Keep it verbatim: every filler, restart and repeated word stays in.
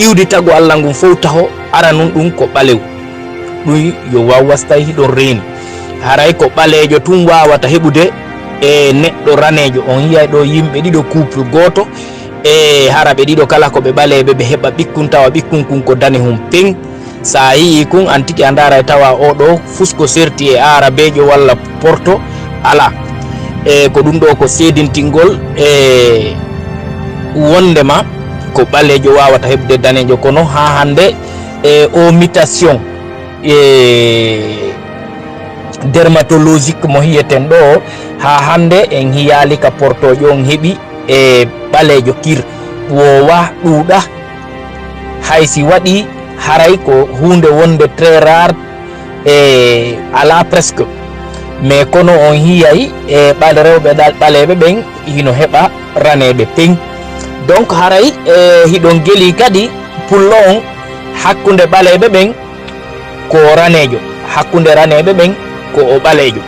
iwdi tagu Allah ngun fow taho, aranun ɗun ko ɓalew. Ɗun yo waw wastay hiɗon reeni. Haray ko ɓaleejo tun waawata heɓude e neɗɗo raneejo. On yi'ay ɗoo yimɓe ɗiɗo, couple gooto, e hara ɓe ɗiɗo kala ko ɓe ɓaleeɓe, ɓe heɓa ɓikkun, tawa ɓikkun kun ko danehun peng. Sa yi'i kun, an tigi a ndaaray tawa oo ɗoo fusko serti e aarabeejo walla porto, alaa. E ko ɗun ɗoo ko seedintingol e wondema ko ɓaleejo waawata heɓude daneejo, kono haa hannde e o mutation e dermatologique mo hi'eten ɗoo, haa hannde en hiyaali ka portoojo on heɓi e ɓaleejo kir, woowa ɗuuɗa. Hay si waɗi, haray ko huunde wonde très rare e alaa presque. Mais kono on hiyay e ɓal-, rewɓe ɗal-, ɓaleeɓe ɓen hino heɓa raneeɓe peng. Donc haray e hiɗon geli kadi pullo on hakkunde ɓaleeɓe ɓen ko raneejo, hakkunde raneeɓe ɓen ko o ɓaleejo.